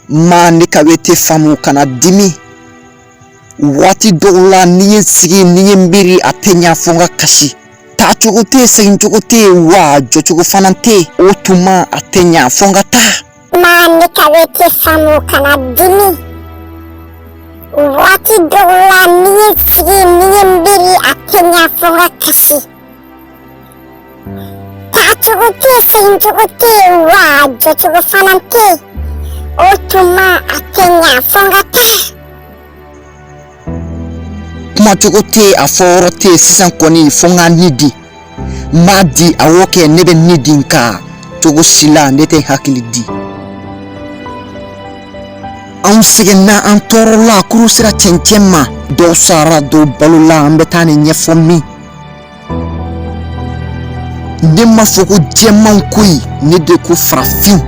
Ma ne Kabete faamu, kana dimi. Waati dɔw la, ni ye sigi, ni ye miiri, a tɛ ɲa, fo n ka kasi. Taacogo tɛ yen, segincogo tɛ yen, wa jɔcogo fana tɛ yen. O tuma a tɛ ɲa, fo n ka taa. Ma ne Kabete faamu, kana dimi. Waati dɔw la, ni ye sigi, ni ye miiri, a tɛ ɲa, fo n ka kasi. Taacogo tɛ yen, segincogo tɛ yen, wa jɔcogo fana tɛ yen. O tuma a tɛ ɲa, fo n ka taa. Kumacogo tɛ yen, a fɔyɔrɔ tɛ yen. Sisan kɔni, fo n ka ni di. N b'a di, awɔ kɛ, ne bɛ ni di, nka cogo si la ne tɛ hakili di. Anw sɛgɛnna, an tɔɔrɔla, kuru sera cɛncɛn ma, dɔw sara, dɔw balola. An bɛ taa nin ɲɛfɔ min? Ne ma fɔ ko jɛmanw koyi, ne de ko farafin.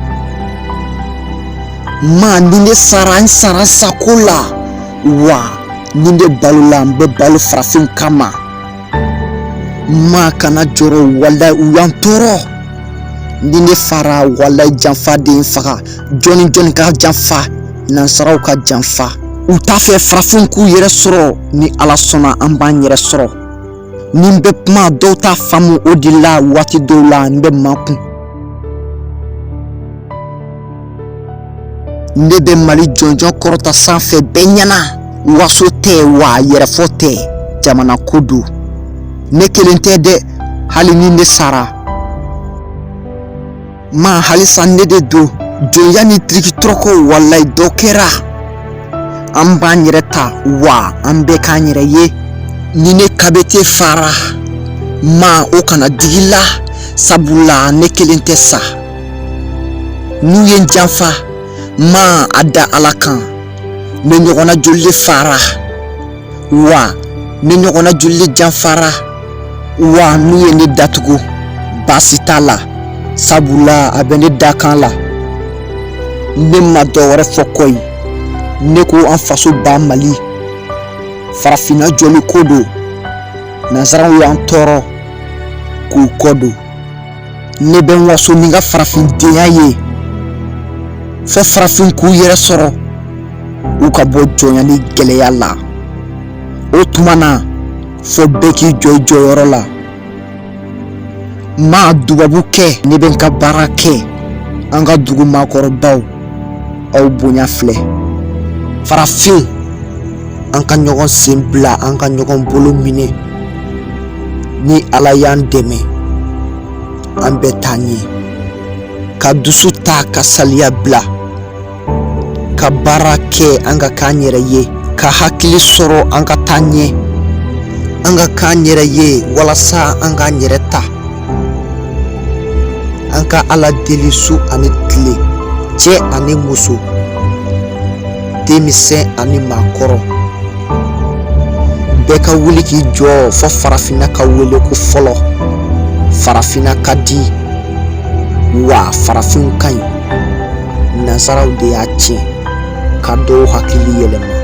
Ma ni ne sara, n sara sako la, wa ni ne balola, n bɛ balo farafinw kama. Ma kana jɔrɔ, walayi u y'an tɔɔrɔ. Ni ne fara, walayi janfa de ye n faga. Jɔnni jɔnni ka janfa? Nansaraw ka janfa. U t'a fɛ farafinw k'u yɛrɛ sɔrɔ. Ni Ala sɔnna, an b'an yɛrɛ sɔrɔ. Ni n bɛ kuma, dɔw t'a faamu. O de la, waati dɔw la, n bɛ makun. Ne bɛ Mali jɔnjɔn kɔrɔta sanfɛ bɛɛ ɲɛna. Waso tɛ, wa yɛrɛfɔ tɛ, jamana ko don. Ne kelen tɛ dɛ. Hali ni ne sara, ma halisa ne de don. Jɔnya ni tirikitɔrɔkɔ, walayi dɔ kɛra. An b'an yɛrɛ ta, wa an bɛɛ k'an yɛrɛ ye. Ni ne Kabete fara, ma o kana digi la, sabula ne kelen tɛ sa. N'u ye n janfa, ma a da Ala kan. Ne ɲɔgɔnna joli de fara, wa ne ɲɔgɔnna joli de janfara? Wa n'u ye ne datugu, baasi t'a la, sabula a bɛ ne dakan la. Ne ma dɔ wɛrɛ fɔ koyi. Ne ko an faso ba Mali, farafinna jɔli ko don. Nansaraw y'an tɔɔrɔ k'u kɔ don. Ne bɛ n waso ni n ka farafindenya ye, fo farafin k'u yɛrɛ sɔrɔ, u ka bɔ jɔnya ni gɛlɛya la. O tuma na, fo bɛɛ k'i jɔ i jɔyɔrɔ la. Ma dubabu kɛ, ne bɛ n ka baara kɛ. An ka dugu maakɔrɔbaw, aw bonya filɛ. Farafin, an ka ɲɔgɔn sen bila, an ka ɲɔgɔn bolo minɛ. Ni Ala y'an dɛmɛ, an bɛ taa ɲɛ. Ka dusu ta, ka saliya bila, ka baara kɛ, an ka k'an yɛrɛ ye, ka hakili sɔrɔ, an ka taa ɲɛ, an ka k'an yɛrɛ ye, walasa an k'an yɛrɛ ta. An ka Ala deli su ani tile, cɛ ani muso, denmisɛn ani maakɔrɔ, bɛɛ ka wuli k'i jɔ, fo farafinna ka wele ko fɔlɔ. Farafinna ka di, wa farafinw ka ɲi. Nansaraw de y'a tiɲɛ ka dɔw hakili yɛlɛma.